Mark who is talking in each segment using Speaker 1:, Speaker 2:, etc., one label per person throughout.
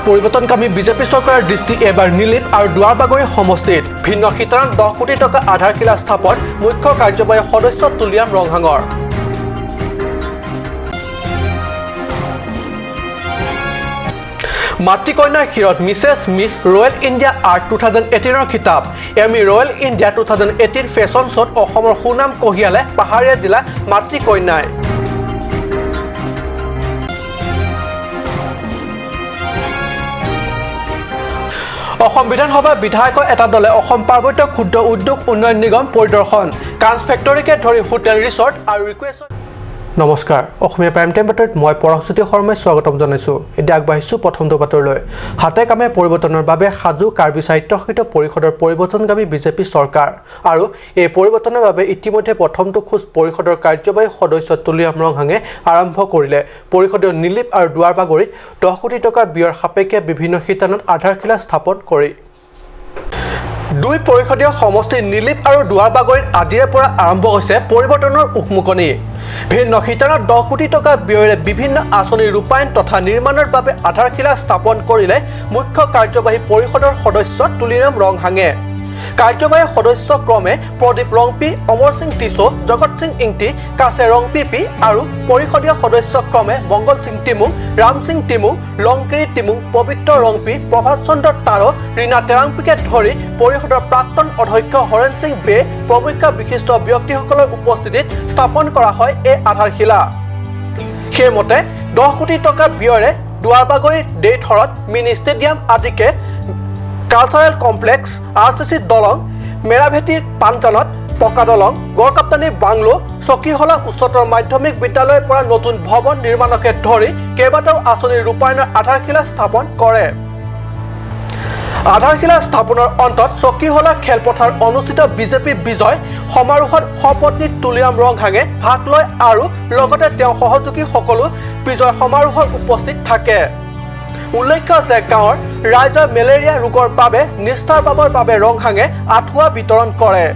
Speaker 1: পৰিৱৰ্তনকামী BJP চৰকাৰৰ দৃষ্টি এইবাৰ নিলিপ আৰু দুৱাৰবাগৰি সমষ্টিত। ভিন্ন শিতানত 10 কোটি টকা আধাৰশিলা স্থাপন মুখ্য কাৰ্যবাহী সদস্য তুলিৰাম ৰংহাঙৰ। মাতৃকন্যাৰ শিৰত Mrs Miss Royal India Art 2018ৰ খিতাপ। Emmy Royal India 2018 fashion শ্ব'ত অসমৰ সুনাম কঢ়িয়ালে পাহাৰীয়া জিলা মাতৃকন্যাই। অসম বিধানসভাৰ বিধায়কৰ এটা দলে অসম পাৰ্বত্য ক্ষুদ্ৰ উদ্যোগ উন্নয়ন নিগম পৰিদৰ্শন। কাঞ্চ ফেক্টৰীকে ধৰি হোটেল, ৰিচৰ্ট আৰু ৰিকুৱেশ্যন। নমস্কাৰ, অসমীয়া প্ৰাইম টাইম বাতৰিত মই পৰশজ্যোতি শৰ্মাই স্বাগতম জনাইছোঁ। এতিয়া আগবাঢ়িছোঁ প্ৰথমটো বাতৰিলৈ। হাতে কামে পৰিৱৰ্তনৰ বাবে সাজু কাৰ্বি স্বায়ত্তশাসিত পৰিষদৰ পৰিৱৰ্তনকামী বিজেপি চৰকাৰ আৰু এই পৰিৱৰ্তনৰ বাবে ইতিমধ্যে প্ৰথমটো খোজ পৰিষদৰ কাৰ্যবাহী সদস্য তুলিৰাম ৰংহাঙে আৰম্ভ কৰিলে। পৰিষদীয় নিলিপ আৰু দুৱাৰবাগৰিত 10 কোটি টকা ব্যয়ৰ সাপেক্ষে বিভিন্ন শিতানত আধাৰশিলা স্থাপন কৰি দুই পৰিষদীয় সমষ্টি নিলিপ আৰু দুৱাৰবাগৰিত আজিৰে পৰা আৰম্ভ হৈছে পৰিৱৰ্তনৰ উকমুকনি। ভিন্ন শিতানত 10 কোটি টকা ব্যয়েৰে বিভিন্ন আঁচনিৰ ৰূপায়ণ তথা নিৰ্মাণৰ বাবে আধাৰশিলা স্থাপন কৰিলে মুখ্য কাৰ্যবাহী পৰিষদৰ সদস্য তুলিৰাম ৰংহাঙে। কাৰ্যবাহী সদস্য ক্ৰমে প্ৰদীপ ৰংপি, অমৰ সিং টিছো, জগত সিং ইংতি, কাছে ৰংপি পি আৰু পৰিষদীয় সদস্য ক্ৰমে মংগল সিং টিমুং, ৰাম সিং টিমুং, লংকিৰি টিমুং, পবিত্ৰ ৰংপি, প্ৰভাত চন্দ্ৰ তাৰো, ৰীণা টেৰাংপিকে ধৰি পৰিষদৰ প্ৰাক্তন অধ্যক্ষ হৰেণ সিং বে প্ৰমুখ্য বিশিষ্ট ব্যক্তিসকলৰ উপস্থিতিত স্থাপন কৰা হয় এই আধাৰশিলা। সেইমতে 10 কোটি টকা ব্যয়েৰে দুৱাৰবাগৰিৰ দেইথৰত মিনি ষ্টেডিয়াম আদিকে কালচাৰেল কমপ্লেক্স, আৰচিচি দলং, মেৰাভেটিৰ পাঞ্জানত পকা দলং, গড়কাপ্তানী বাংলো, চকীহলা উচ্চতৰ মাধ্যমিক বিদ্যালয়ৰ পৰা নতুন ভৱন নিৰ্মাণকে ধৰি কেইবাটাও আঁচনিৰ ৰূপায়ণৰ আধাৰশিলা স্থাপন কৰে। আধাৰশিলা স্থাপনৰ অন্তত চকীহলা খেলপথাৰ অনুষ্ঠিত বিজেপি বিজয় সমাৰোহত সপত্নী তুলিৰাম ৰংহাঙে ভাগ লয় আৰু লগতে তেওঁৰ সহযোগীসকলো বিজয় সমাৰোহত উপস্থিত থাকে। উল্লেখ্য যে গাঁৱৰ ৰাইজৰ মেলেৰিয়া ৰোগৰ বাবে নিস্তাৰ পাবৰ বাবে ৰংহাঙে আঁঠুৱা বিতৰণ কৰে।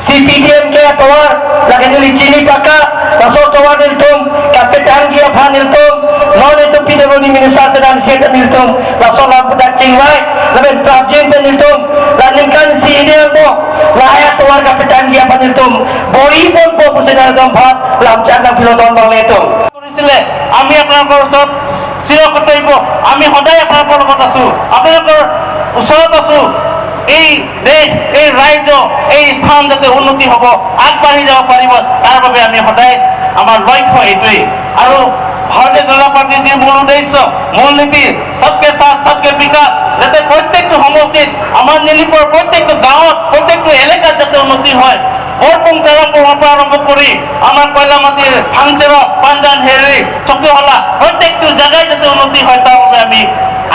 Speaker 2: CPDM ke tawar lagi nili chini paka laso tawar niltum kapitan kia pha niltum non itu PWD minister te dan set niltum laso la dak chingwai laben prabjin te niltum la ningkan CDM bo la ya tawar kapitan kia pha niltum bori bon bo pusena dom pha lam chan na piloton bang letum.
Speaker 3: কৰিছিলে। আমি আপোনালোকৰ ওচৰত চিৰকৰ্তব্য, আমি সদায় আপোনালোকৰ লগত আছো, আপোনালোকৰ ওচৰত আছো। এই দেশ, এই ৰাজ্য, এই স্থান যাতে উন্নতি হ'ব, আগবাঢ়ি যাব পাৰিব, তাৰ বাবে আমি সদায় আমাৰ লক্ষ্য এইটোৱেই। আৰু ভাৰতীয় জনতা পাৰ্টীৰ যি মূল উদ্দেশ্য, মূল নীতি, সবকে সাথ সবকে বিকাশ, যাতে প্ৰত্যেকটো সমষ্টিত, আমাৰ নিলিপৰ প্ৰত্যেকটো গাঁৱত, প্ৰত্যেকটো এলেকাত যাতে উন্নতি হয়। বৰপুং তেৰপুঙৰ পৰা আৰম্ভ কৰি আমাৰ কয়লামাটিৰ ফাংচেৰ, পাঞ্জান, হেৰি চকীহলা, প্ৰত্যেকটো জেগাই যাতে উন্নতি হয়, তাৰ বাবে আমি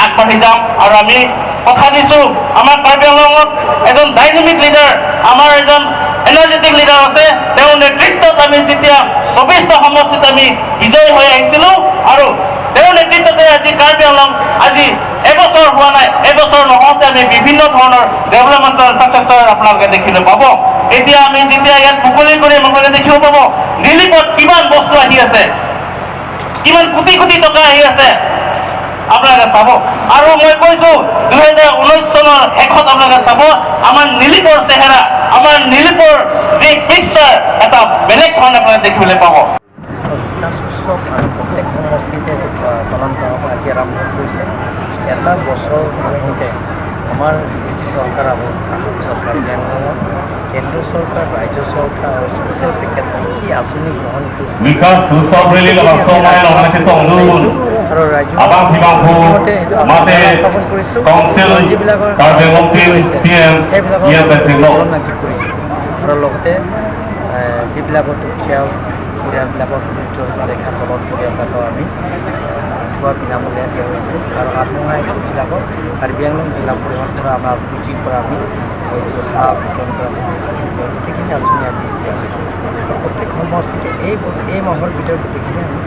Speaker 3: আগবাঢ়ি যাম। আৰু আমি কথা দিছোঁ, আমাৰ কাৰ্বি আংলঙত এজন ডাইনামিক লিডাৰ, আমাৰ এজন এনাৰ্জেটিক লিডাৰ আছে। তেওঁৰ নেতৃত্বত আমি যেতিয়া 24টা সমষ্টিত আমি বিজয়ী হৈ আহিছিলোঁ আৰু তেওঁৰ নেতৃত্বতে আজি কাৰ্বি আংলং আজি এবছৰ হোৱা নাই, এবছৰ নহওঁতে আমি বিভিন্ন ধৰণৰ ডেভেলপমেণ্টৰ ইনফ্ৰাষ্ট্ৰাকচাৰ আপোনালোকে দেখিবলৈ পাব। এতিয়া আমি যেতিয়া ইয়াত মুকলি কৰিম, আপোনালোকে দেখিব পাব নিলিপত কিমান বস্তু আহি আছে, কিমান কোটি কোটি টকা আহি আছে, আপোনালোকে চাব। আৰু মই কৈছো, 2019 চনৰ শেষত আপোনালোকে চাব, আমাৰ নিলিপৰ চেহেৰা, আমাৰ নিলিপৰ যি পিকচাৰ, এটা বেলেগ ধৰণে আপোনালোকে দেখিবলৈ পাব।
Speaker 4: বিকাশ উৎসৱ আৰু প্ৰত্যেক সমষ্টিতে পালন কৰা হ'ব। আজি আৰম্ভ কৰিছে। এটা বছৰ নহওঁতে আমাৰ বিজেপি চৰকাৰ অহাৰ পিছত কাৰ্বি আংলঙত কেন্দ্ৰ চৰকাৰ, ৰাজ্য চৰকাৰ আৰু স্পেচিয়েল পেকেজ কি কি আঁচনি গ্ৰহণ কৰিছে
Speaker 5: বিকাশ উৎসৱ ৰেলী সমাই লগাইছে তংদুন
Speaker 4: আৰু ৰাজ্য
Speaker 5: আবাং থিবাংফু
Speaker 4: ইতিমধ্যে সেইটো আমি
Speaker 5: মাতে
Speaker 4: স্থাপন কৰিছোঁ।
Speaker 5: কাউন্সিল
Speaker 4: আৰু যিবিলাকৰ
Speaker 5: কাৰ্বি আংলং টিম চিএম
Speaker 4: সেইবিলাকৰ
Speaker 5: ইয়াত বেচিং
Speaker 4: পালন আজি কৰিছে। আৰু লগতে যিবিলাকৰ দুখীয়া পৰিয়ালবিলাকৰ দৰিদ্ৰ ৰেখাৰ তলত পৰিয়ালবিলাকৰ আমি আঁঠুৱা বিনামূলীয়া দিয়া হৈছে। আৰু আত্মসহায়ক গোটবিলাকক কাৰ্বি আংলং জিলা পৰিষদৰ পৰা আমাৰ পুঁজিৰ পৰা আমি হয়তো হাঁহ বিতৰণ কৰা হ'ব। এই গোটেইখিনি আঁচনি আজি দিয়া হৈছে। আৰু প্ৰত্যেক সমষ্টিতে এই মাহৰ ভিতৰত গোটেইখিনি আমি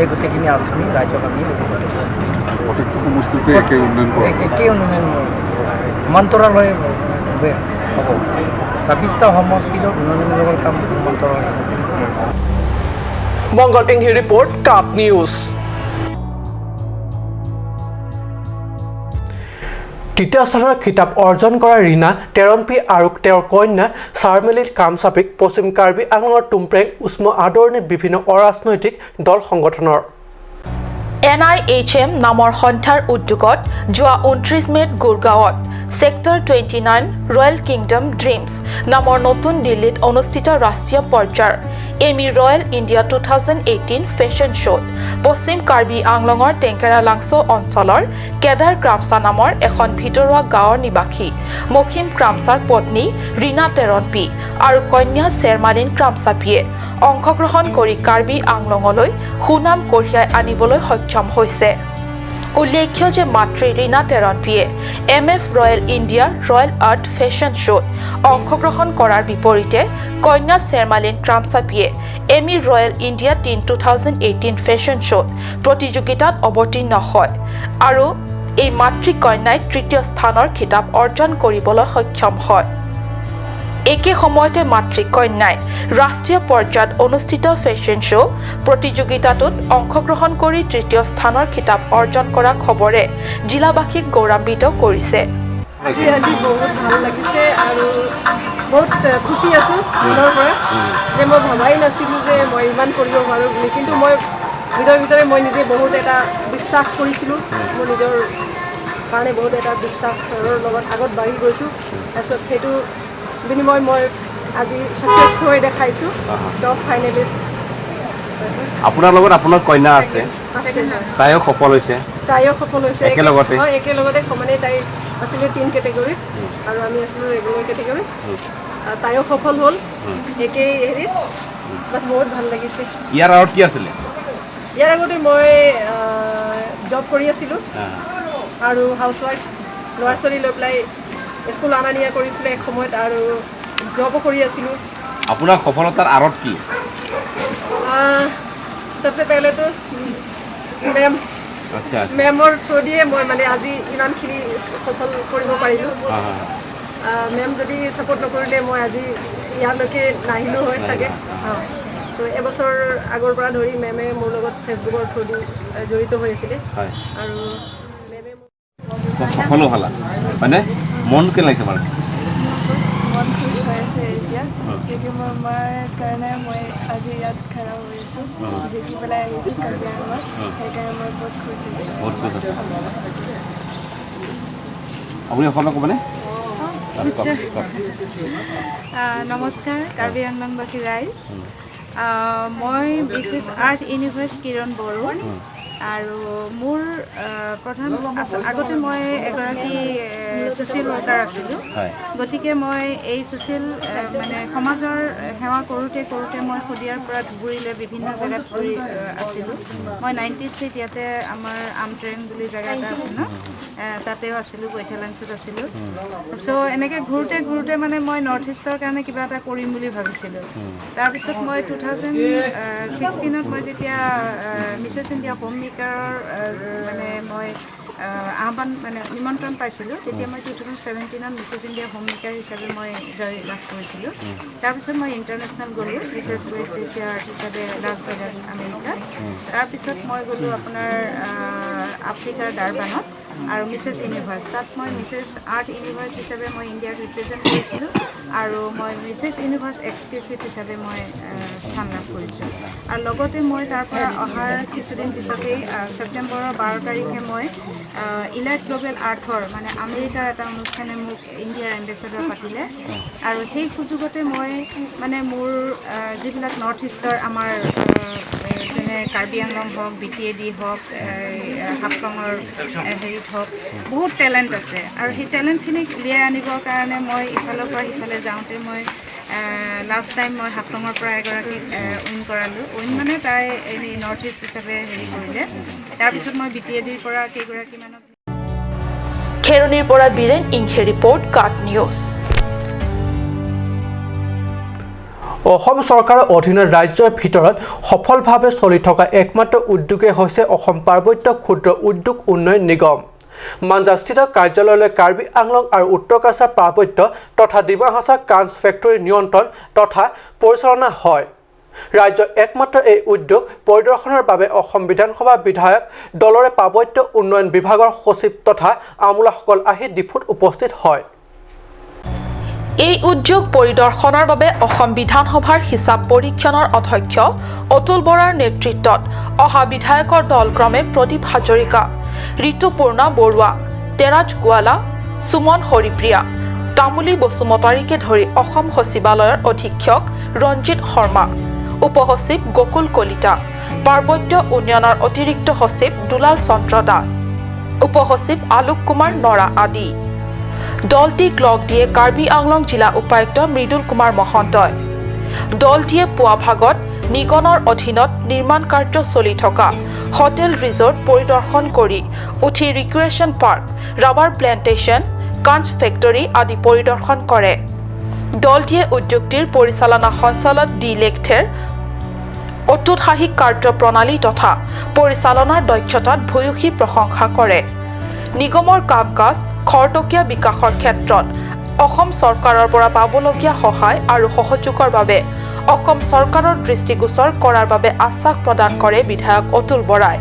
Speaker 4: এই গোটেইখিনি আঁচনি ৰাইজক আমি অৱগত কৰিম।
Speaker 6: প্ৰত্যেকটো সমষ্টিতে একে উন্নয়ন কৰা হ'ব।
Speaker 4: একেই উন্নয়ন সমান্তৰাল হৈ হ'ব। 26টা সমষ্টিৰ উন্নয়নমূলক কাম সমান্তৰাল হিচাপে হ'ব।
Speaker 1: মংগল ইংহি ৰিপৰ্ট, কাপ নিউজ। তৃতীয় স্থানৰ খিতাপ অৰ্জন কৰা ৰীণা টেৰণপি আৰু তেওঁৰ কন্যা চাৰমেলি কামচাপিক পশ্চিম কাৰ্বি আংলঙৰ টুমপ্ৰেং উষ্ম আদৰণি বিভিন্ন অৰাজনৈতিক দল সংগঠনৰ।
Speaker 7: NIHM নামৰ সন্থাৰ উদ্যোগত যোৱা 29 মে'ত গুৰগাঁৱত ছেক্টৰ 29 ৰয়েল কিংডম ড্ৰিমছ নামৰ নতুন দিল্লীত অনুষ্ঠিত ৰাষ্ট্ৰীয় পৰ্যায়ৰ এমি ৰয়েল ইণ্ডিয়া 2018 ফেশ্বন শ্ব'ত পশ্চিম কাৰ্বি আংলঙৰ টেংকেৰা লাংছ' অঞ্চলৰ কেদাৰ ক্ৰামচা নামৰ এখন ভিতৰুৱা গাঁৱৰ নিবাসী মখিম ক্ৰামচাৰ পত্নী ৰীণা টেৰণপি আৰু কন্যা চেৰমালিন ক্ৰামচাপিয়ে অংশগ্ৰহণ কৰি কাৰ্বি আংলঙলৈ সুনাম কঢ়িয়াই আনিবলৈ সক্ষম হৈছে। উল্লেখ্য যে মাতৃ Rina টেৰণপিয়ে MF royal India royal art fashion শ্ব'ত অংশগ্ৰহণ কৰাৰ বিপৰীতে কন্যা চেৰমালিন ক্ৰামচাপিয়ে এমি ৰয়েল ইণ্ডিয়া টিন 2018 ফেশ্বন শ্ব'ত প্ৰতিযোগিতাত অৱতীৰ্ণ হয় আৰু এই মাতৃ কন্যাই তৃতীয় স্থানৰ খিতাপ অৰ্জন কৰিবলৈ সক্ষম হয়। একে সময়তে মাতৃ কন্যাই ৰাষ্ট্ৰীয় পৰ্যায়ত অনুষ্ঠিত ফেশ্বন শ্ব' প্ৰতিযোগিতাটোত অংশগ্ৰহণ কৰি তৃতীয় স্থানৰ খিতাপ অৰ্জন কৰা খবৰে জিলাবাসীক গৌৰৱান্বিত কৰিছে।
Speaker 8: আজি আজি বহুত ভাল লাগিছে আৰু বহুত খুচি আছোঁ মনৰ পৰা যে মই ভবাই নাছিলোঁ যে মই ইমান কৰিব পাৰোঁ বুলি, কিন্তু মই ভিতৰে ভিতৰে মই নিজে বহুত এটা বিশ্বাস কৰিছিলোঁ, মোৰ নিজৰ কাৰণে বহুত এটা বিশ্বাসৰ লগত আগত বাঢ়ি গৈছোঁ। তাৰপিছত সেইটো বিনিময় মই আজি ছাকচেছ হৈ দেখাইছোঁ, টপ ফাইনেলিষ্ট।
Speaker 9: আপোনাৰ লগত আপোনাৰ কন্যা আছে, তাইও সফল হৈছে।
Speaker 8: তাইও সফল হৈছে
Speaker 9: একেলগতে?
Speaker 8: হয়, একেলগতে সমানে। তাই আছিলে টিন কেটেগৰীত আৰু আমি আছিলোঁ ৰেগুলাৰ কেটেগৰীত। তাইও সফল হ'ল একেই হেৰিত, বাছ বহুত ভাল লাগিছে।
Speaker 9: ইয়াৰ আগত কি আছিলে?
Speaker 8: ইয়াৰ আগতে মই জব কৰি আছিলোঁ আৰু হাউচৱাইফ, ল'ৰা ছোৱালী লৈ পেলাই স্কুল অনা নিয়া কৰিছিলোঁ এক সময়ত আৰু জবো কৰি আছিলোঁ।
Speaker 9: আপোনাৰ সফলতাৰ আঁৰত কি?
Speaker 8: চবচে পেহলেতো মেম, মেমৰ থ্ৰু দিয়ে মই মানে আজি ইমানখিনি সফল কৰিব পাৰিলোঁ। মেম যদি ছাপৰ্ট নকৰিলে মই আজি ইয়ালৈকে নাহিলোঁ হয় চাগে। তো এবছৰ আগৰ পৰা ধৰি মেমে মোৰ লগত ফেচবুকৰ থ্ৰু দি জড়িত হৈ আছিলে আৰু মেমে
Speaker 9: সফলো হ'লা, হয়নে? মন কেনে লাগিছে বাৰু?
Speaker 10: মন খুচ হৈ আছে এতিয়া, কিয়কি মোৰ মাৰ কাৰণে মই আজি ইয়াত খাৰা হৈ আছোঁ, জিকি পেলাই আহিছোঁ কাৰ্বি আংলঙত, সেইকাৰণে মই বহুত খুচ হৈছোঁ।
Speaker 9: বহুত খুচ আছে। আপুনি অসমীয়া ক'বনে?
Speaker 11: নমস্কাৰ কাৰ্বি আংলংবাসী ৰাইজ, মই মিছেছ আৰ্ট ইউনিভাৰ্ছ কিৰণ বড়ো আৰু মোৰ প্ৰধান আগতে মই এগৰাকী ছ'চিয়েল ৱৰ্কাৰ আছিলোঁ। গতিকে মই এই ছ'চিয়েল মানে সমাজৰ সেৱা কৰোঁতে কৰোঁতে মই শদিয়াৰ পৰা ধুবুৰীলৈ বিভিন্ন জেগাত ঘূৰি আছিলোঁ। মই 93ত ইয়াতে আমাৰ আমট্ৰেং বুলি জেগা এটা আছে ন, তাতেও আছিলোঁ, কৈঠালাংচুত আছিলোঁ। চ' এনেকৈ ঘূৰোঁতে ঘূৰোঁতে মানে মই নৰ্থ ইষ্টৰ কাৰণে কিবা এটা কৰিম বুলি ভাবিছিলোঁ। তাৰপিছত মই 2016ত মই যেতিয়া মিছেছ ইণ্ডিয়া হোম মেকাৰৰ মানে মই আহ্বান মানে নিমন্ত্ৰণ পাইছিলোঁ, তেতিয়া মই 2017ত মিছেছ ইণ্ডিয়া হোম মেকাৰ হিচাপে মই জয় লাভ কৰিছিলোঁ। তাৰপিছত মই ইণ্টাৰনেশ্যনেল গ'লোঁ মিছেছ ৱেষ্ট এছিয়া আৰ্ট হিচাপে লাছ ভেগাছ আমেৰিকাত। তাৰপিছত মই গ'লোঁ আপোনাৰ আফ্ৰিকাৰ ডাৰবানত আৰু মিছেছ ইউনিভাৰ্ছ, তাত মই মিছেছ আৰ্ট ইউনিভাৰ্ছ হিচাপে মই ইণ্ডিয়াক ৰিপ্ৰেজেণ্ট কৰিছিলোঁ আৰু মই মিছেছ ইউনিভাৰ্ছ এক্সক্লুচিভ হিচাপে মই স্থান লাভ কৰিছোঁ। আৰু লগতে মই তাৰ পৰা অহাৰ কিছুদিন পিছতেই ছেপ্টেম্বৰৰ 12 তাৰিখে মই ইলাইট গ্ল'বেল আৰ্থৰ মানে আমেৰিকাৰ এটা অনুষ্ঠানে মোক ইণ্ডিয়াৰ এম্বেচেডৰ পাতিলে আৰু সেই সুযোগতে মই মানে মোৰ যিবিলাক নৰ্থ ইষ্টৰ আমাৰ যেনে কাৰ্বি আংলং হওক, BTAD হওক, হাফলঙৰ হেৰিত হওক, বহুত টেলেণ্ট আছে আৰু সেই টেলেণ্টখিনিক উলিয়াই আনিবৰ কাৰণে মই ইফালৰ পৰা সিফালে যাওঁতে মই লাষ্ট টাইম মই হাফলঙৰ পৰা এগৰাকীক উইন কৰালোঁ। উইন মানে তাই এনেই নৰ্থ ইষ্ট হিচাপে হেৰি কৰিলে। তাৰপিছত মই BTADৰ পৰা কেইগৰাকীমানক।
Speaker 7: খেৰণিৰ পৰা বীৰেণ ইংহে ৰিপৰ্ট, কাট নিউজ।
Speaker 1: অসম চৰকাৰৰ অধীনত ৰাজ্যৰ ভিতৰত সফলভাৱে চলি থকা একমাত্ৰ উদ্যোগেই হৈছে অসম পাৰ্বত্য ক্ষুদ্ৰ উদ্যোগ উন্নয়ন নিগম। মাঞ্জাস্থিত কাৰ্যালয়লৈ কাৰ্বি আংলং আৰু উত্তৰ কাছাৰ পাৰ্বত্য তথা ডিমা হাছাও কাঞ্চ ফেক্টৰী নিয়ন্ত্ৰণ তথা পৰিচালনা হয়। ৰাজ্যৰ একমাত্ৰ এই উদ্যোগ পৰিদৰ্শনৰ বাবে অসম বিধানসভা বিধায়ক দলৰে পাৰ্বত্য উন্নয়ন বিভাগৰ সচিব তথা আমোলাসকল আহি ডিফুত উপস্থিত হয়।
Speaker 7: এই উদ্যোগ পৰিদৰ্শনৰ বাবে অসম বিধানসভাৰ হিচাপ পৰীক্ষণৰ অধ্যক্ষ অতুল বৰাৰ নেতৃত্বত অহা বিধায়কৰ দল ক্ৰমে প্ৰদীপ হাজৰিকা, ঋতুপূৰ্ণা বৰুৱা, তেৰাজ গোৱালা, সুমন হৰিপ্ৰিয়া, তামুলী বসুমতাৰীকে ধৰি অসম সচিবালয়ৰ অধীক্ষক ৰঞ্জিত শৰ্মা, উপসচিব গকুল কলিতা, পাৰ্বত্য উন্নয়নৰ অতিৰিক্ত সচিব দুলাল চন্দ্ৰ দাস, উপসচিব আলোক কুমাৰ নৰা আদি। দলটিক লগ দিয়ে কাৰ্বি আংলং জিলা উপায়ুক্ত মৃদুল কুমাৰ মহন্তই। দলটিয়ে পুৱা ভাগত নিগমৰ অধীনত নিৰ্মাণ কাৰ্য চলি থকা হোটেল ৰিজৰ্ট পৰিদৰ্শন কৰি উঠি recreation park, rubber plantation, কাঞ্চ ফেক্টৰী আদি পৰিদৰ্শন কৰে। দলটিয়ে উদ্যোগটিৰ পৰিচালনা সঞ্চালক ডি লেখথেৰ অত্যুৎসাহী কাৰ্যপ্ৰণালী তথা পৰিচালনাৰ দক্ষতাত ভূয়সী প্ৰশংসা কৰে। নিগমৰ কাম কাজ খৰতকীয়া বিকাশৰ ক্ষেত্ৰত অসম চৰকাৰৰ পৰা পাবলগীয়া সহায় আৰু সহযোগৰ বাবে অসম চৰকাৰৰ দৃষ্টিগোচৰ কৰাৰ বাবে আশ্বাস প্ৰদান কৰে বিধায়ক অতুল বৰাই।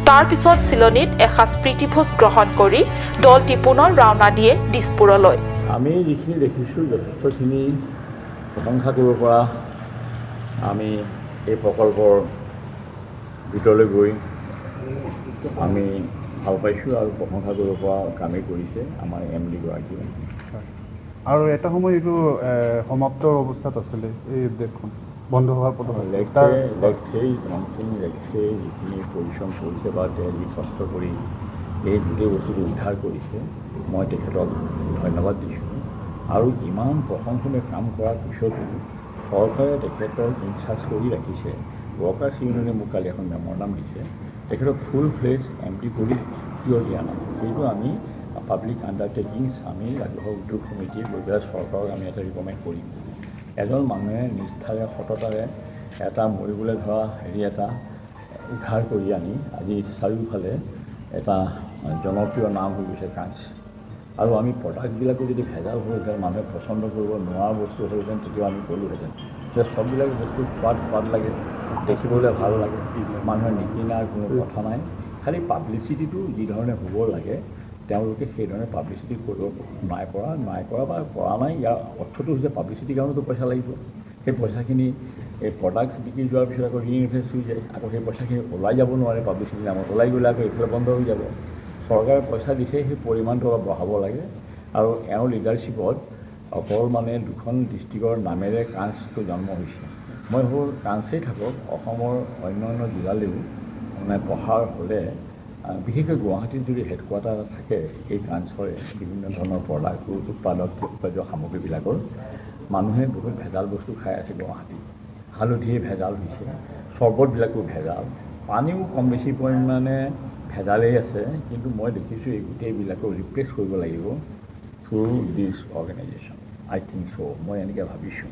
Speaker 7: তাৰ পিছত চিলনীত এসাঁজ প্ৰীতিভোজ গ্ৰহণ কৰি দলটি পুনৰ ৰাওনা দিয়ে দিছপুৰলৈ।
Speaker 12: আমি যিখিনি দেখিছোঁ যথেষ্টখিনি প্ৰশংসা কৰিব পৰা, আমি এই প্ৰকল্পৰ ভিতৰলৈ গৈ আমি ভাল পাইছোঁ আৰু প্ৰশংসা কৰিব পৰা কামেই কৰিছে আমাৰ এম ডিগৰাকীয়ে।
Speaker 6: আৰু এটা সময় এইটো সমাপ্ত অৱস্থাত আছিলে, এই উদ্যোগখন বন্ধ হোৱাৰ পথত।
Speaker 12: লেখথেই ধনসিং লেখথেই যিখিনি পৰিশ্ৰম কৰিছে বা তেওঁ যি কষ্ট কৰি এই গোটেই বস্তুটো উদ্ধাৰ কৰিছে, মই তেখেতক ধন্যবাদ দিছোঁ। আৰু ইমান প্ৰশংসনীয় কাম কৰাৰ পিছতো চৰকাৰে তেখেতক ইনচাৰ্জ কৰি ৰাখিছে। ৱৰ্কাৰ্ছ ইউনিয়নে মোক কালি এখন মেমৰাণ্ডাম দিছে, তেখেতক ফুল ফ্লেজ এম ডি কৰি কিয় দিয়া নাই। সেইটো আমি পাব্লিক আণ্ডাৰটেকিংছ আমি ৰাজহুৱা উদ্যোগ সমিতিয়ে গৈ পেলাই চৰকাৰক আমি এটা ৰিকমেণ্ড কৰিম। এজন মানুহে নিষ্ঠাৰে সততাৰে এটা মৰিবলৈ ধৰা হেৰি এটা উদ্ধাৰ কৰি আনি আজি চাৰিওফালে এটা জনপ্ৰিয় নাম হৈ গৈছে কাঞ্চ। আৰু আমি প্ৰডাক্টবিলাকো যদি ভেজাল হ'লহেঁতেন, মানুহে পচন্দ কৰিব নোৱাৰা বস্তু হ'লহেঁতেন, তেতিয়াও আমি ক'লোহেঁতেন যে চববিলাক বস্তু খোৱাত সোৱাদ লাগে, দেখিবলৈ ভাল লাগে, মানুহে নিকিনাৰ কোনো কথা নাই। খালি পাব্লিচিটিটো যিধৰণে হ'ব লাগে তেওঁলোকে সেইধৰণে পাব্লিচিটি কৰিব নাই পৰা বা কৰা নাই। ইয়াৰ অৰ্থটো হৈছে পাব্লিচিটিৰ কাৰণেতো পইচা লাগিব, সেই পইচাখিনি এই প্ৰডাক্টছ বিক্ৰী যোৱাৰ পিছত আকৌ ৰিইনভেষ্ট হৈ যায়, আকৌ সেই পইচাখিনি ওলাই যাব নোৱাৰে পাব্লিচিটিৰ নামত, ওলাই গ'লে আকৌ এইফালে বন্ধ হৈ যাব। চৰকাৰে পইচা দিছে, সেই পৰিমাণটো অলপ বঢ়াব লাগে। আৰু এওঁৰ লিডাৰশ্বিপত অকল মানে দুখন ডিষ্ট্ৰিক্টৰ নামেৰে কাঞ্চটো জন্ম হৈছে। মই ভাবোঁ কাঞ্চেই থাকক, অসমৰ অন্য অন্য জিলালৈও মানে প্ৰসাৰ হ'লে, বিশেষকৈ গুৱাহাটীত যদি হেডকোৱাৰ্টাৰ থাকে এই কাঞ্চৰে বিভিন্ন ধৰণৰ প্ৰডাক্ট উৎপাদক উৎপাদিত সামগ্ৰীবিলাকৰ, মানুহে বহুত ভেজাল বস্তু খাই আছে গুৱাহাটীত। হালধিয়ে ভেজাল হৈছে, চৰ্বতবিলাকো ভেজাল, পানীও কম বেছি পৰিমাণে ভেজালেই আছে। কিন্তু মই দেখিছোঁ এই গোটেইবিলাকো ৰিপ্লেচ কৰিব লাগিব through this organisation, I think so, মই এনেকৈ ভাবিছোঁ।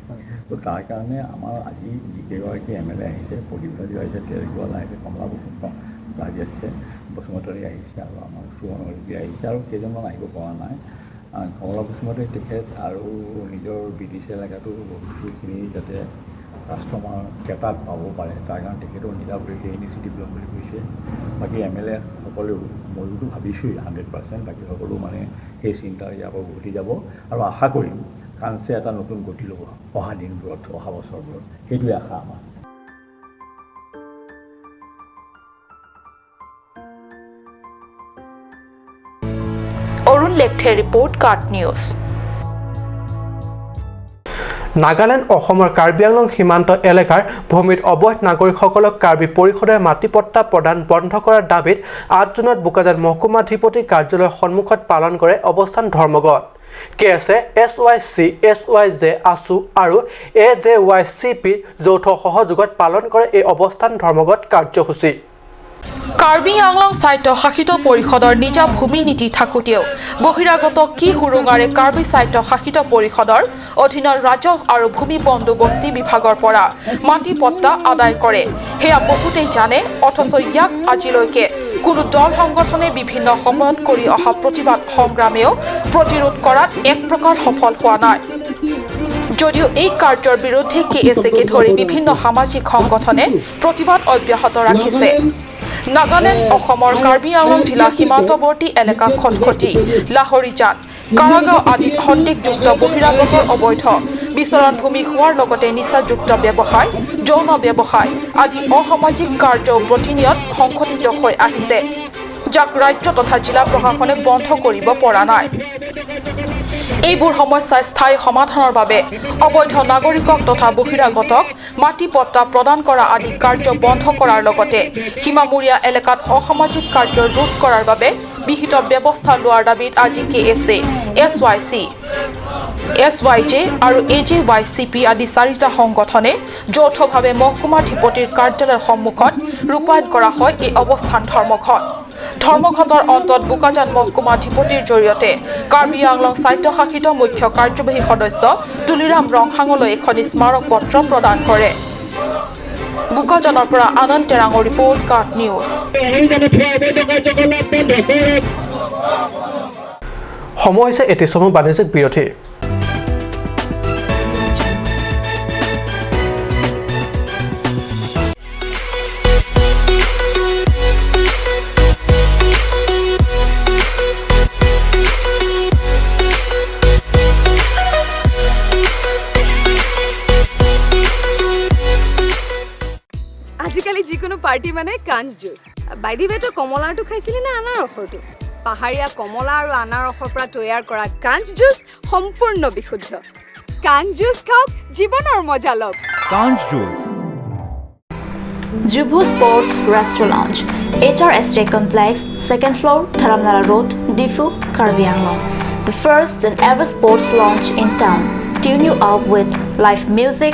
Speaker 12: ত' তাৰ কাৰণে আমাৰ আজি যিকেইগৰাকী এম এল এ আহিছে, প্ৰদীপ হাজৰিকা আহিছে, তেজ গোৱালা আহিছে, কমলা বসুমতাৰী আহিছে, বসুমতাৰী আহিছে, আৰু আমাৰ সুমন হৰিপ্ৰিয়া আহিছে, আৰু কেইজনমান আহিব পৰা নাই। কমলা বসুমতাৰী তেখেত আৰু নিজৰ বি টি চি এলেকাটো বহুতখিনি যাতে কাষ্টমাৰ কেটাত পাব পাৰে তাৰ কাৰণে তেখেতেও নিজাববীয়াকৈ ইনিচিয়েটিভ ল'ম বুলি কৈছে। বাকী এম এল এসকলেও, ময়োতো ভাবিছোঁৱেই 100%, বাকী সকলো মানে সেই চিন্তা ইয়াৰ পৰা উভতি যাব। আৰু আশা কৰিম কাঞ্চে এটা নতুন গতি ল'ব অহা দিনবোৰত, অহা বছৰবোৰত, সেইটোৱে আশা আমাৰ।
Speaker 7: অৰুণ লেখথে ৰিপৰ্ট, কাট নিউজ।
Speaker 1: নাগালেণ্ড অসমৰ কাৰ্বি আংলং সীমান্ত এলেকাৰ ভূমিত অবৈধ নাগৰিকসকলক কাৰ্বি পৰিষদে মাটিপট্টা প্ৰদান বন্ধ কৰাৰ দাবীত ৮ জুনত বোকাজান মহকুমাধিপতি কাৰ্যালয়ৰ সন্মুখত পালন কৰে অৱস্থান ধৰ্মঘট। K S A, S Y C, S Y J, AASU আৰু এ জে ৱাই চি পিৰ যৌথ সহযোগত পালন কৰে এই অৱস্থান ধৰ্মঘট কাৰ্যসূচী।
Speaker 7: কাৰ্বি আংলং স্বায়ত্তশাসিত পৰিষদৰ নিজা ভূমি নীতি থাকোঁতেও বহিৰাগত কি সুৰুঙাৰে কাৰ্বি স্বায়ত্তশাসিত পৰিষদৰ অধীনৰ ৰাজহ আৰু ভূমি বন্দোবস্তি বিভাগৰ পৰা মাটি পট্টা আদায় কৰে সেয়া বহুতেই জানে, অথচ ইয়াক আজিলৈকে কোনো দল সংগঠনে বিভিন্ন সময়ত কৰি অহা প্ৰতিবাদ সংগ্ৰামেও প্ৰতিৰোধ কৰাত এক প্ৰকাৰ সফল হোৱা নাই। যদিও এই কাৰ্যৰ বিৰুদ্ধে কে এছ একে ধৰি বিভিন্ন সামাজিক সংগঠনে প্ৰতিবাদ অব্যাহত ৰাখিছে। নাগালেণ্ড অসমৰ কাৰ্বি আংলং জিলা সীমান্তৱৰ্তী এলেকা খটখটি, লাহৰীজান, কাৰাগাঁও আদিত সন্দেহযুক্ত বহিৰাগতৰ অবৈধ বিচৰণ ভূমি হোৱাৰ লগতে নিচাযুক্ত ব্যৱসায়, যৌন ব্যৱসায় আদি অসামাজিক কাৰ্যও প্ৰতিনিয়ত সংঘটিত হৈ আহিছে, যাক ৰাজ্য তথা জিলা প্ৰশাসনে বন্ধ কৰিব পৰা নাই। এইবোৰ সমস্যাৰ স্থায়ী সমাধানৰ বাবে অবৈধ নাগৰিকক তথা বহিৰাগতক মাটি পট্টা প্ৰদান কৰা আদি কাৰ্য বন্ধ কৰাৰ লগতে সীমামূৰীয়া এলেকাত অসামাজিক কাৰ্য ৰোধ কৰাৰ বাবে বিহিত ব্যৱস্থা লোৱাৰ দাবীত আজি K S A, S Y C, S Y J আৰু A J Y C P আদি চাৰিটা সংগঠনে যৌথভাৱে মহকুমাধিপতিৰ কাৰ্যালয়ৰ সন্মুখত ৰূপায়ণ কৰা হয় এই অৱস্থান ধৰ্মঘট। ধৰ্মঘটৰ অন্তত বোকাজান মহকুমাধিপতিৰ জৰিয়তে কাৰ্বি আংলং স্বায়ত্তশাসিত মুখ্য কাৰ্যবাহী সদস্য তুলিৰাম ৰংহাঙলৈ এখনি স্মাৰক পত্ৰ প্ৰদান কৰে। বোকাজানৰ পৰা আনন্দ টেৰাঙৰ ৰিপৰ্ট, কাৰ্ট নিউজ।
Speaker 1: সময় হৈছে এটি চমু বাণিজ্যিক বিৰতি।
Speaker 13: আজিকালি যিকোনো পাৰ্টি মানে কাঞ্চ জুচ। বাই the ৱে, তই কমলাৰটো খাইছিলি নে আনাৰসৰটো? পাহাৰীয়া কমলা আৰু আনাৰসৰ পৰা তৈয়াৰ কৰা কাঞ্চ জুচ সম্পূৰ্ণ বিশুদ্ধ। কাঞ্চ জুচ খাওক, জীৱনৰ মজা লওক।
Speaker 14: কাঞ্চ juice.
Speaker 15: Jubu Sports Restaurant, HRSJ Complex, 2nd floor, Dharamnala Road, Diphu, Karbi Anglong. The first and ever sports lounge in town. Tune you up with live music,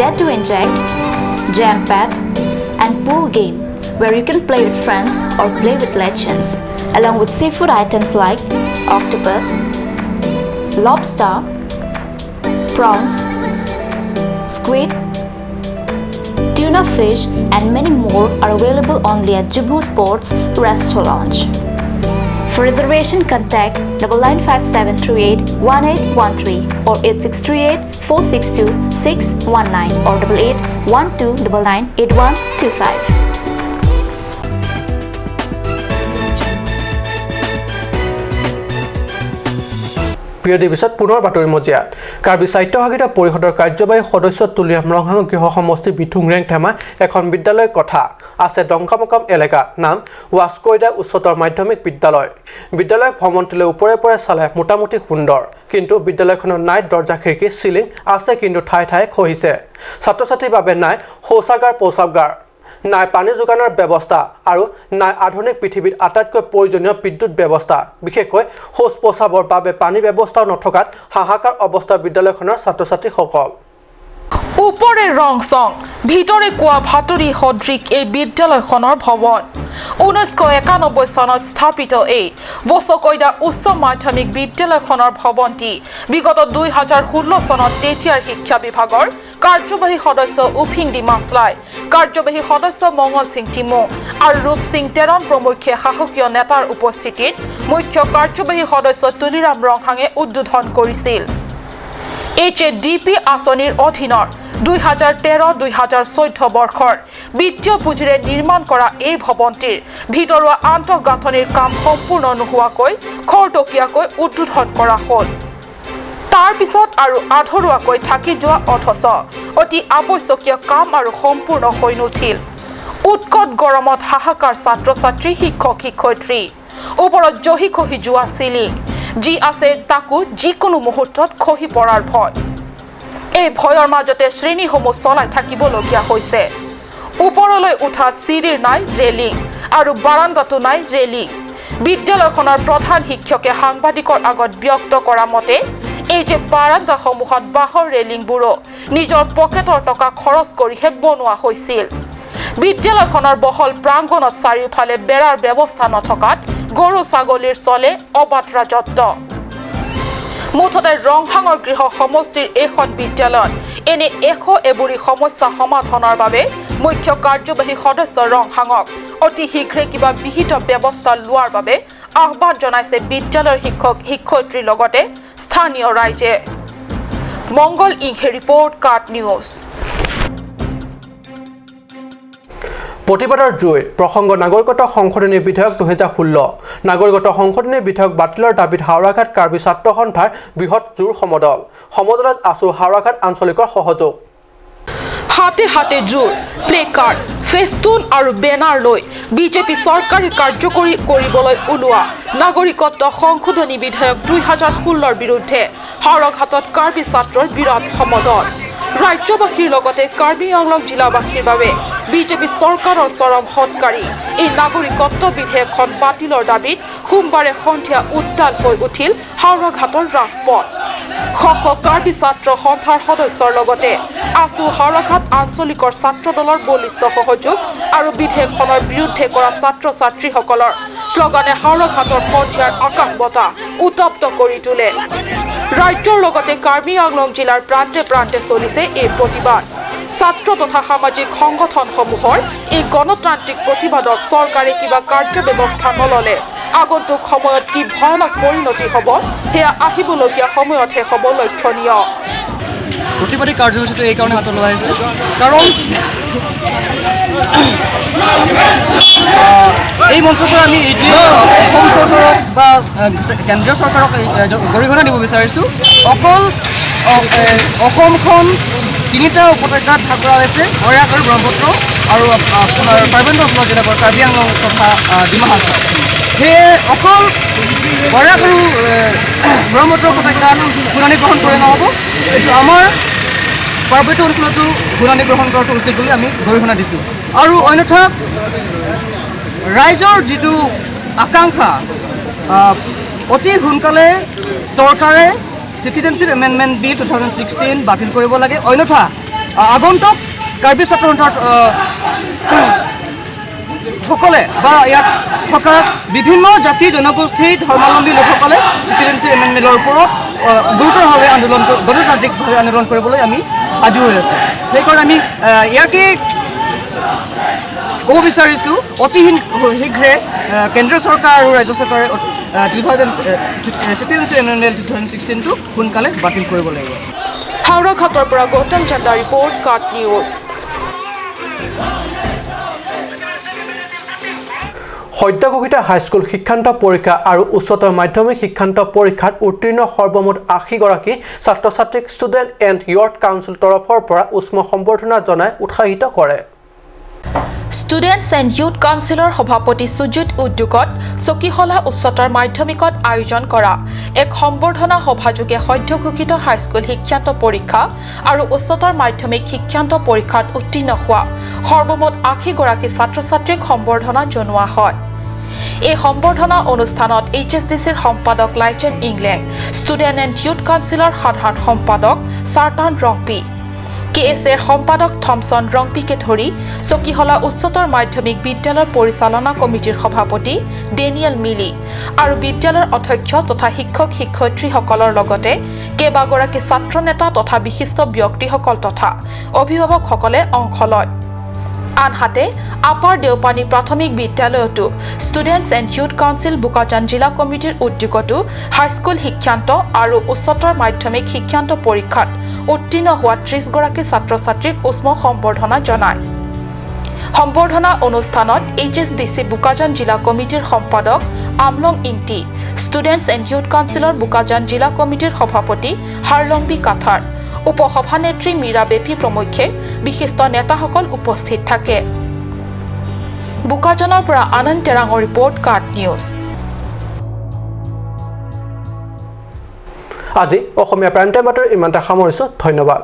Speaker 15: tattoo inject, jam pad, and pool game where you can play with friends or play with legends, along with seafood items like octopus, lobster, prawns, squid, tuna fish, and many more are available only at Jubu Sports Restaurant. For reservation, contact 9957381813 or 8638 462 619 or 8812998125.
Speaker 1: বিৰতিৰ পিছত পুনৰ বাতৰি মজিয়াত কাৰ্বি স্বায়ত্তশাসিত পৰিষদৰ কাৰ্যবাহী সদস্য তুলিৰাম ৰংহাং গৃহ সমষ্টিৰ বিথুংৰেং ঠেমা এখন বিদ্যালয়ৰ কথা আছে ডংকামকাম এলেকা, নাম ৱাস্কৈদা উচ্চতৰ মাধ্যমিক বিদ্যালয়। বিদ্যালয় ভ্ৰমণটোলৈ ওপৰে ওপৰে চালে মোটামুটি সুন্দৰ, কিন্তু বিদ্যালয়খনৰ নাই দৰ্জা খিৰিকী, চিলিং আছে কিন্তু ঠায়ে ঠায়ে খহিছে। ছাত্ৰ ছাত্ৰীৰ বাবে নাই শৌচাগাৰ প্ৰস্ৰাৱগাৰ, নাই পানী যোগানৰ ব্যৱস্থা আৰু নাই আধুনিক পৃথিৱীত আটাইতকৈ প্ৰয়োজনীয় বিদ্যুৎ ব্যৱস্থা। বিশেষকৈ শৌচ প্ৰস্ৰাৱৰ বাবে পানী ব্যৱস্থাও নথকাত হাহাকাৰ অৱস্থা বিদ্যালয়খনৰ ছাত্ৰ ছাত্ৰীসকল।
Speaker 7: ওপৰে ৰং চং, ভিতৰে কোৱা ভাতুৰী সদৃশ এই বিদ্যালয়খনৰ ভৱন। 1991 চনত স্থাপিত এই বছকৈদা উচ্চ মাধ্যমিক বিদ্যালয়খনৰ ভৱনটি বিগত 2016 চনত তেতিয়াৰ শিক্ষা বিভাগৰ কাৰ্যবাহী সদস্য উফিংদি মাছলাই, কাৰ্যবাহী সদস্য মঙল সিং টিমু আৰু ৰূপ সিং তেৰণ প্ৰমুখ্যে শাসকীয় নেতাৰ উপস্থিতিত মুখ্য কাৰ্যবাহী সদস্য তুলিৰাম ৰংহাঙে উদ্বোধন কৰিছিল। এইচ এ ডি পি আঁচনিৰ অধীনৰ 2013-2014 বৰ্ষৰ বিত্তীয় পুঁজিৰে নিৰ্মাণ কৰা এই ভৱনটিৰ ভিতৰুৱা আন্তঃগাঁথনিৰ কাম সম্পূৰ্ণ নোহোৱাকৈ খৰতকীয়াকৈ উদ্বোধন কৰা হ'ল। তাৰ পিছত আৰু আধৰুৱাকৈ থাকি যোৱা অথচ অতি আৱশ্যকীয় কাম আৰু সম্পূৰ্ণ হৈ নুঠিল। উৎকট গৰমত হাহাকাৰ ছাত্ৰ ছাত্ৰী, শিক্ষক শিক্ষয়িত্ৰী, ওপৰত জহি খহি যোৱা চিলিং যি আছে তাকো যিকোনো মুহূৰ্তত খহি পৰাৰ ভয়। এই ভয়ৰ মাজতে শ্ৰেণীসমূহ চলাই থাকিবলগীয়া হৈছে। ওপৰলৈ উঠা চিৰিৰ নাই ৰেলিং আৰু বাৰাণ্ডাতো নাই ৰেলিং। বিদ্যালয়খনৰ প্ৰধান শিক্ষকে সাংবাদিকৰ আগত ব্যক্ত কৰা মতে এই যে বাৰাণ্ডাসমূহত বাঁহৰ ৰেলিংবোৰো নিজৰ পকেটৰ টকা খৰচ কৰিহে বনোৱা হৈছিল। বিদ্যালয়খনৰ বহল প্ৰাংগণত চাৰিওফালে বেৰাৰ ব্যৱস্থা নথকাত গৰু ছাগলীৰ চলে অবাধ ৰাজত্ব। মুঠতে ৰংহাঙৰ গৃহ সমষ্টিৰ এইখন বিদ্যালয়ত এনে এশ এবুৰি সমস্যা সমাধানৰ বাবে মুখ্য কাৰ্যবাহী সদস্য ৰংহাঙক অতি শীঘ্ৰে কিবা বিহিত ব্যৱস্থা লোৱাৰ বাবে আহ্বান জনাইছে বিদ্যালয়ৰ শিক্ষক শিক্ষয়িত্ৰীৰ লগতে স্থানীয় ৰাইজে। মংগল ইংহে ৰিপৰ্ট, কাট নিউজ।
Speaker 1: প্ৰতিবাদৰ জুই প্ৰসংগ নাগৰিকত্ব সংশোধনী বিধেয়ক 2016। নাগৰিকত্ব সংশোধনী বিধেয়ক বাতিলৰ দাবীত হাওৰাঘাট কাৰ্বি ছাত্ৰ সন্থাৰ বৃহৎ জোৰ সমদল। সমদলত আছু হাওৰাঘাট আঞ্চলিকৰ সহযোগ।
Speaker 7: হাতে হাতে জোৰ, প্লেকাৰ্ড, ফেষ্টুন আৰু বেনাৰ লৈ বিজেপি চৰকাৰে কাৰ্যকৰী কৰিবলৈ ওলোৱা নাগৰিকত্ব সংশোধনী বিধেয়ক 2016ৰ বিৰুদ্ধে হাওৰাঘাটত কাৰ্বি ছাত্ৰৰ বিৰাট সমদল। ৰাজ্যবাসীৰ লগতে কাৰ্বি আংলং জিলাবাসীৰ বাবে বিজেপি চৰকাৰৰ চৰম হঠকাৰী এই নাগৰিকত্ব বিধেয়কখন বাতিলৰ দাবীত সোমবাৰে সন্ধিয়া উত্তাল হৈ উঠিল হাওৰাঘাটৰ ৰাজপথ। শ শ কাৰ্বি ছাত্ৰ সন্থাৰ সদস্যৰ লগতে আছু হাওৰাঘাট আঞ্চলিকৰ ছাত্ৰ দলৰ বলিষ্ঠ সহযোগ আৰু বিধেয়কখনৰ বিৰুদ্ধে কৰা ছাত্ৰ ছাত্ৰীসকলৰ শ্লোগানে হাওৰাঘাটৰ সন্ধিয়াৰ আকাশ বতাহ উত্তপ্ত কৰি তোলে। ৰাজ্যৰ লগতে কাৰ্বি আংলং জিলাৰ প্ৰান্তে প্ৰান্তে চলিছে এই প্ৰতিবাদ। ছাত্ৰ তথা সামাজিক সংগঠনসমূহৰ এই গণতান্ত্ৰিক প্ৰতিবাদত চৰকাৰে কিবা কাৰ্য ব্যৱস্থা নল'লে আগন্তুক সময়ত কি ভয়ানক পৰিণতি হ'ব সেয়া আহিবলগীয়া সময়তহে হ'ব লক্ষণীয়।
Speaker 4: প্ৰতিবাদী কাৰ্যসূচীটো এই কাৰণে হাতত লোৱা হৈছে কাৰণ এই মঞ্চৰ পৰা আমি এইটোৱে অসম চৰকাৰক বা কেন্দ্ৰীয় চৰকাৰক গৰিহণা দিব বিচাৰিছোঁ। অকল অসমখন তিনিটা উপত্যকাত ভাগ কৰা হৈছে, বৰাক আৰু ব্ৰহ্মপুত্ৰ আৰু আপোনাৰ পাৰ্বত্য অঞ্চলৰ যেনেকৈ কাৰ্বি আংলং তথা ডিমা হাছাও। সেয়ে অকল বৰাক আৰু ব্ৰহ্মপুত্ৰ উপত্যকাত শুনানি গ্ৰহণ কৰি নহ'ব, এইটো আমাৰ পাৰ্বত্য অঞ্চলতো শুনানি গ্ৰহণ কৰাটো উচিত বুলি আমি গৰিহণা দিছোঁ। আৰু অন্যথা ৰাইজৰ যিটো আকাংক্ষা, অতি সোনকালে চৰকাৰে চিটিজেনশ্বিপ এমেণ্ডমেণ্ট বিল 2016 বাতিল কৰিব লাগে, অন্যথা আগন্তুক কাৰ্বি ছাত্ৰ সন্থাৰ সকলে বা ইয়াত থকা বিভিন্ন জাতি জনগোষ্ঠী ধৰ্মাৱলম্বী লোকসকলে চিটিজেনশ্বিপ এমেণ্ডমেণ্টৰ ওপৰত গুৰুতৰভাৱে আন্দোলন, গণতান্ত্ৰিকভাৱে আন্দোলন কৰিবলৈ আমি সাজু হৈ আছোঁ। সেইকাৰণে আমি ইয়াকে ক'ব বিচাৰিছোঁ, অতি শীঘ্ৰে কেন্দ্ৰীয় চৰকাৰ আৰু ৰাজ্য চৰকাৰে চিটিজেনশ্বিপ এমেণ্ডমেণ্ট 2016টো সোনকালে বাতিল কৰিব লাগিব।
Speaker 7: হাওৰাঘাটৰ পৰা গৌতম চন্দা ৰিপৰ্ট, কাট নিউজ।
Speaker 1: সদ্য ঘোষিত হাইস্কুল শিক্ষান্ত পৰীক্ষা আৰু উচ্চতৰ মাধ্যমিক শিক্ষান্ত পৰীক্ষাত উত্তীৰ্ণ সৰ্বমুঠ 80গৰাকী ছাত্ৰ ছাত্ৰীক ষ্টুডেণ্ট এণ্ড ইয়থ কাউন্সিল তৰফৰ পৰা উষ্ম সম্বৰ্ধনা জনাই উৎসাহিত কৰে।
Speaker 7: ষ্টুডেণ্টছ এণ্ড ইউথ কাউন্সিলৰ সভাপতি সুজিত উদ্যোগত চকীহলা উচ্চতৰ মাধ্যমিকত আয়োজন কৰা এক সম্বৰ্ধনা সভাযোগে সদ্য ঘোষিত হাইস্কুল শিক্ষান্ত পৰীক্ষা আৰু উচ্চতৰ মাধ্যমিক শিক্ষান্ত পৰীক্ষাত উত্তীৰ্ণ হোৱা সৰ্বমুঠ 80গৰাকী ছাত্ৰ ছাত্ৰীক সম্বৰ্ধনা জনোৱা হয়। এই সম্বৰ্ধনা অনুষ্ঠানত এইচ এছ ডি চিৰ সম্পাদক Laichen Ingleng, student and youth কাউন্সিলৰ সাধাৰণ সম্পাদক চাৰ্টান ৰংপি, কে এছ এৰ সম্পাদক থমছন ৰংপিকে ধৰি চকীহলা উচ্চতৰ মাধ্যমিক বিদ্যালয়ৰ পৰিচালনা কমিটিৰ সভাপতি ডেনিয়েল মিলি আৰু বিদ্যালয়ৰ অধ্যক্ষ তথা শিক্ষক শিক্ষয়িত্ৰীসকলৰ লগতে কেইবাগৰাকী ছাত্ৰ নেতা তথা বিশিষ্ট ব্যক্তিসকল তথা অভিভাৱকসকলে অংশ লয়। আনহাতে আপাৰ দেওপানী প্ৰাথমিক বিদ্যালয়তো students and youth council Bokajan জিলা কমিটিৰ উদ্যোগতো হাইস্কুল শিক্ষান্ত আৰু উচ্চতৰ মাধ্যমিক শিক্ষান্ত পৰীক্ষাত উত্তীৰ্ণ হোৱা 30গৰাকী ছাত্ৰ ছাত্ৰীক উষ্ম সম্বৰ্ধনা জনায়। সম্বৰ্ধনা অনুষ্ঠানত H S D C Bokajan জিলা কমিটিৰ সম্পাদক Amlong Ingti, students and youth কাউন্সিলৰ বোকাজান জিলা কমিটিৰ সভাপতি হাৰলংবি কাথাৰ, উপসভানেত্ৰী মীৰা বেপী প্ৰমুখ্যে বিশিষ্ট নেতাসকল উপস্থিত থাকে। বোকাজানৰ পৰা আনন্দ তেৰাঙৰ ৰিপৰ্ট, কাট নিউজ।
Speaker 1: আজি অসমীয়া প্ৰাইম টাইম বাতৰি ইমানতে সামৰিছোঁ। ধন্যবাদ।